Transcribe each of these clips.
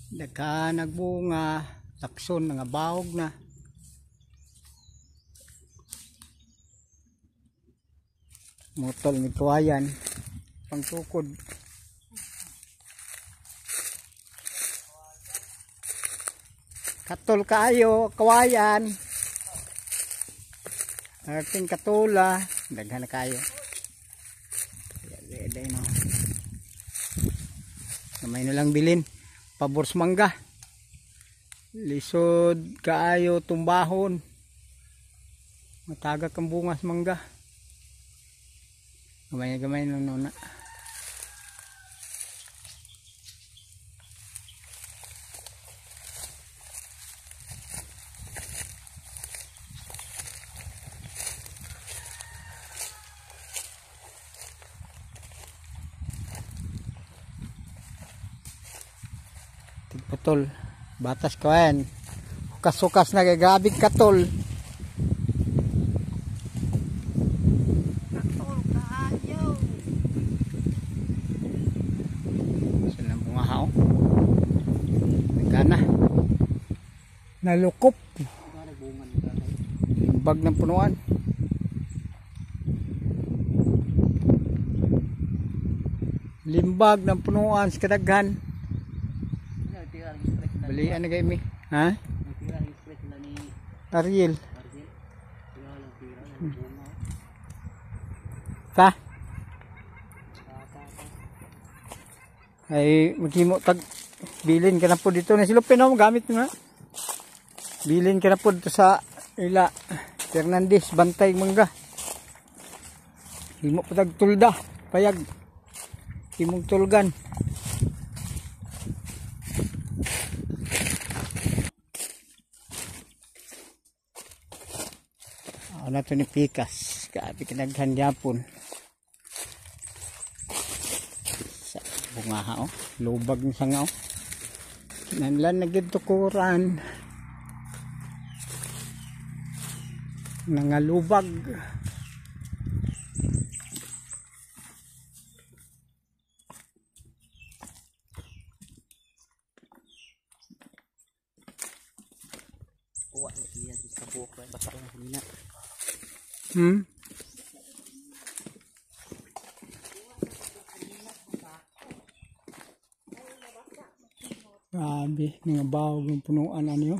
Daghan nagbunga, takson nga bahog na. Mutol ni kawayan pangtukod. Katol kaayo kawayan. Ating katula, daghan na kayo. Ayan, no. Gamay na lang bilin. Pabor sa mangga. Lisod kaayo tumbahon. Matagak ang bunga sa mangga. Gamay-gamay lang nuna. Putol batas kawan, hukas-hukas na kay grabe katol. Katol kaayo. Sila bunga hao. Nagana. Nalukop. Bag ng punuan. Limbag ng punuan sa kadaghan. Balian na kayo mi. Ha? Ariel. Ta? Ay maghimo tag bilin ka na po dito na sila pinaw gamit na. Bilin ka na po dito sa ila Fernandez bantay mangga. Himo po tag tulda payag. Himong tulgan. Ano to ni pikas, grabe kinaghan gyapon sa bunga ha, oh. Lubag ni sanga, oh. Kinahanglan na gyud tukuran nangalubag. Kuha niya sa buhok basta ko na. Grabe, nga bawog ng punuan ano.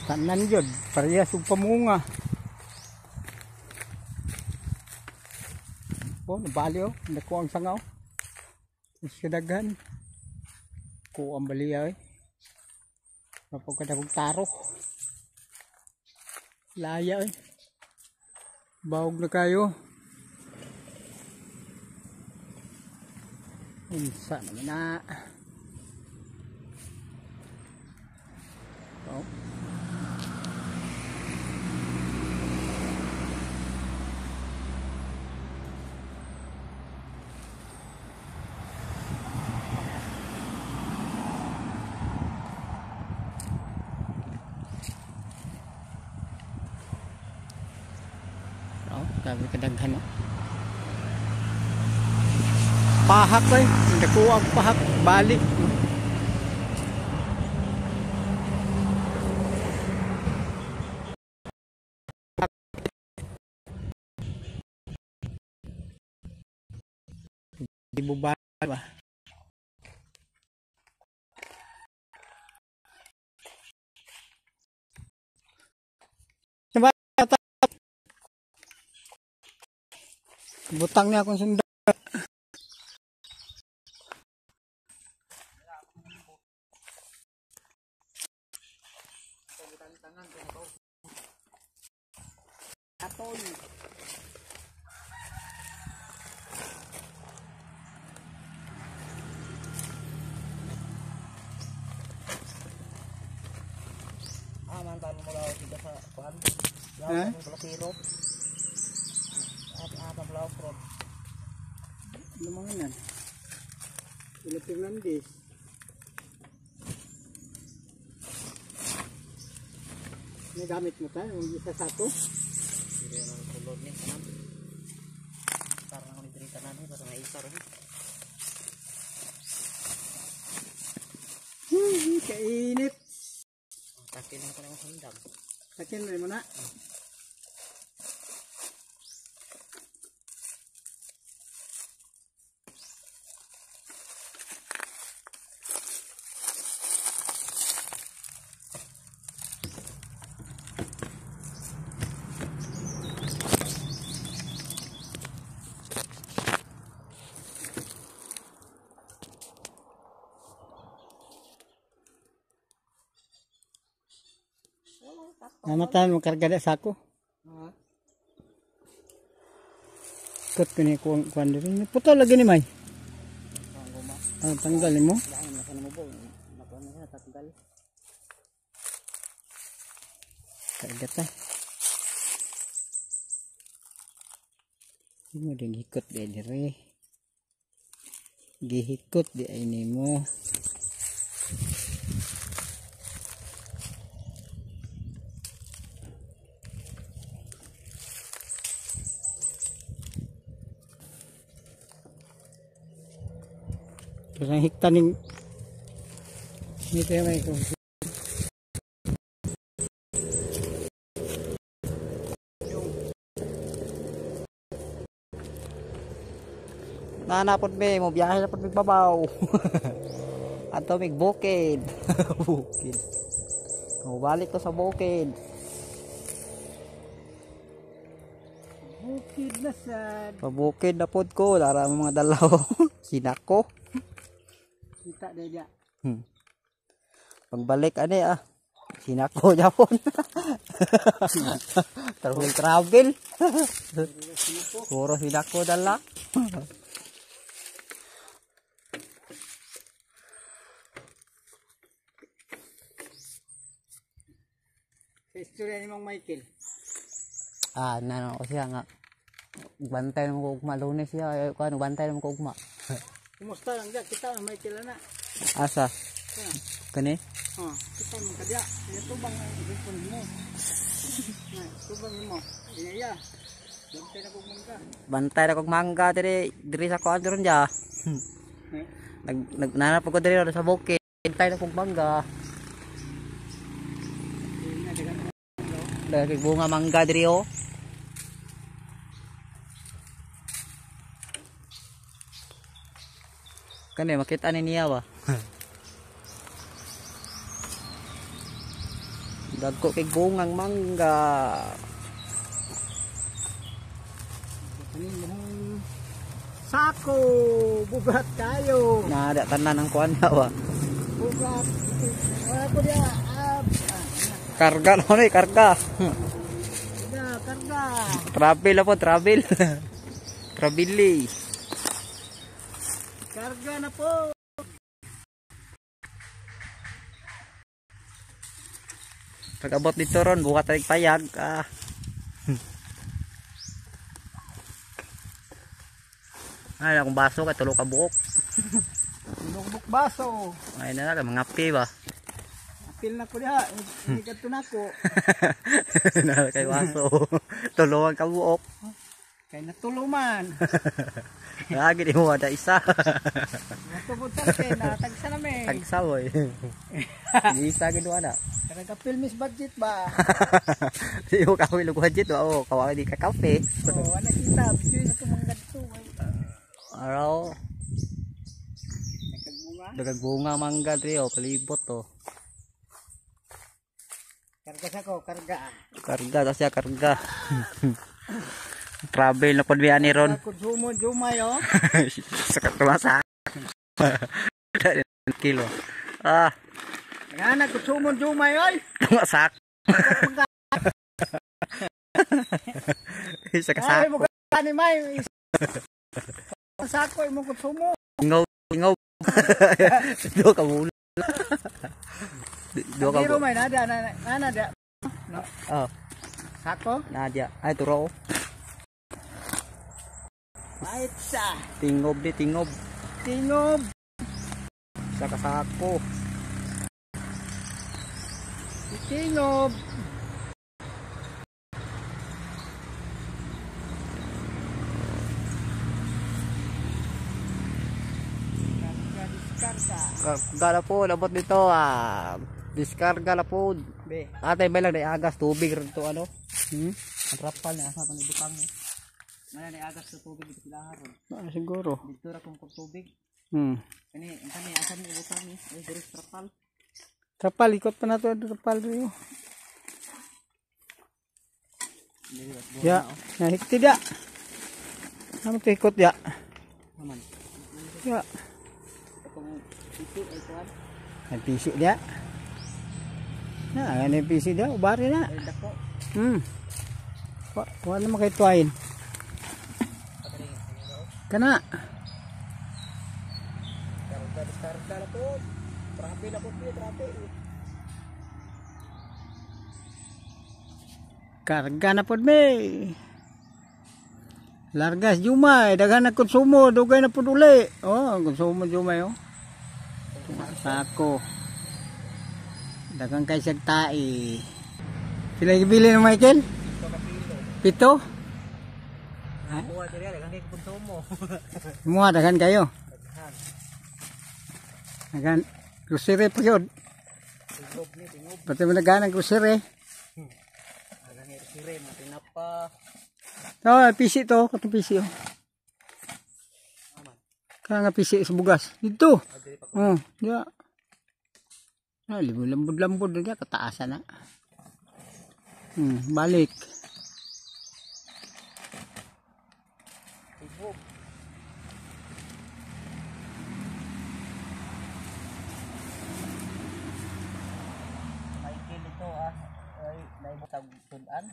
Tanan jud, parehas og pamunga. Oh, nabali oh, nakuha ang sanga oh. Mas kadaghan. Kuha ang baliya eh. Mapagkadagong taro. Laya eh. Bahog na kayo. Unsa naman na. Oh. Grabe kadaghan, no? Pahak eh. Nakuha ang pahak. Balik. Di ba ba? Butang niya akong sundan. Atol. Ah, mantan mo law dito sa kuan. Ha? Law at law pro. Ano mga nan? Sila Fernandez. May gamit mo tayo, yung isa sa ato. Diri ang sulod ni tanan. Para na ko diri tanan eh, para maisa ro. Kainit. Takin lang ko na handam. Takin mo na. Namatan mo karga da sako. Ha? Cut ko ni kuan kuan diri. Putol lagi ni may. Ah, tanggalin mo. Karga ta. Mo din hikot di diri. Gihikot di ay nimo. Terus ang hiktaning nito yung may kung Nanapot me, mo biyahe na pod mig babaw. Ato mig bukid. Bukid. Mo balik ko sa bukid. Bukid na sad. Pabukid na pod ko, dara ang mga dalaw. Sinako. Kita dia. Pagbalik ani ah. Sinako japon. Travel travel. Puro sinako dala. Sa istorya ni Mang Michael. Ah, nano ko siya nga. Bantay naman ko ugma Lunes siya, kuan bantay naman ko ugma. Kumusta lang dia kita ang Michael ana. Asa? Kani? Oh, kita man kadya. Iya tubang ang cellphone mo. Na, tubang mo. Iya iya. Bantay na kog mangga. Bantay na kog mangga diri diri sa kuan ron dia. Eh, Nag nag nanap ko diri sa bukid. Bantay na kog mangga. Daghan bunga mangga diri oh. Kani makita ni niya ba? Dagko kay bungang mangga. Sako, bugat kayo. Nada tanan ang kuan na ba. Bugat. Wala ko dia. Karga no ni karga. Karga, karga. Travel po, travel. Travel. Karga na po. Pag-abot dito ron, bukat tayo payag. Ah. Ay, akong baso kay tulo ka buok. Tulok baso. Ay na lang, mga pi ba? Apil na ko diha, hindi ka tunako. Na kay baso. Tulungan ka buok. Kay natuluman. Lagi di mo ada isa. Natubod sa akin, natagsa na may. Tagsa boy. Isa gid ana. Kaya kapil miss budget ba? Di mo kawil og budget ba? Oh, kawa di ka kape. Oh, ana kita, picture sa tumang gadto. Araw. Nagagbunga. Nagagbunga mangga diri oh, palibot oh. Karga sa ko, karga. Karga ta siya, karga. Travel na pod biya ni ron. Konsumo jumay oh. Sa katumasa. Kilo. Ah. Nga konsumo jumay oy. Tumasak. Sa Ay kasako. mo kani may. Sako imong konsumo. Ingaw, ingaw. Duha ka bulan. Duha ka Biro bulan. may nada na na nada. No. Oh, Sako. nadia. Ay turo. Pait sa. Tingob di tingob. Tingob. Sa kasako. Tingob. Karga na po, abot dito ah. Diskarga na po. Be. Atay ba lang na agas tubig rin to ano? Hmm? Ang trapal na asa pa ni butang ni. Mana ni agas sa tubig dito sila haron. Ah, siguro. Dito ra kung tubig. Hmm. Kani, ang kani asa ni ibutang ni? Ay diri sa trapal. Trapal, ikot pa na to. Trapal rin. Ya, nahikti dia. Ano to ikot ya? Naman. Ya. Kung ito ay kuan. Ay PC dia. Na, ano yung PC dia? Ubari na. Ay dako. Wa naman kay tuwain. Kana. Karga diskarga na po. Trape na po, trape. Karga na pod me. Largas Jumay, daghan na konsumo, dugay na pod uli. Oh, konsumo Jumay oh. Sako. Daghang kay siyag tae. Pila gibili ni Michael? Pito? Buha diri daghan kay konsumo. Muha daghan kayo. Daghan. Daghan grocery pa yun. Tingob ni tingob. Pati mo naghan ang grocery. Daghan kay sire mga tinapa. Oh, PC to, katong PC oh. Aman. Kaya nga PC sa bugas. Dito. Ah, diri pa. Oh, ya. Ah, lambod-lambod na niya, kataasan na. Balik. Tingob. Michael ito ah. Ay, naibutag sudan.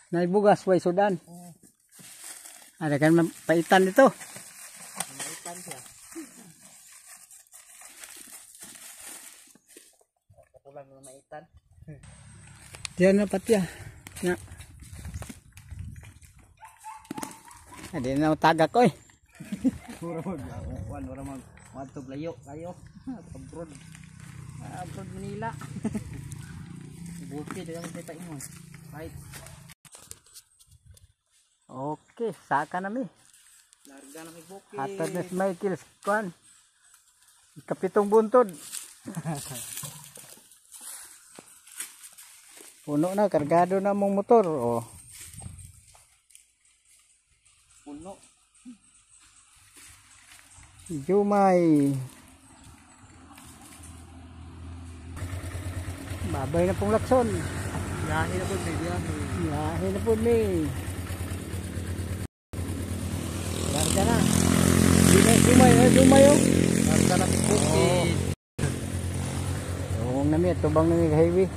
Naibugas, way sudan. Ada kan paitan dito. Maitan siya. Kapulang na maitan. Diyan na pati ah. Na. Adi na tagak oy. Mura mag wan mura mag wadto layo kayo. Abroad. Abroad Manila. Bukid lang tayo paingon. Right. Okay, saka na mi. Larga na may bukid. Hatad na si Michael kuan. Ikapitong buntod. Puno na, kargado na mong motor. Oh. Puno. Jumay. Babay na pong lakson. Biyahe na po, may biyahe. Biyahe na po mi. Larga na. Jumay, eh, Jumay oh. Larga na may bukid. Tuwang na mi, tubang na mi highway.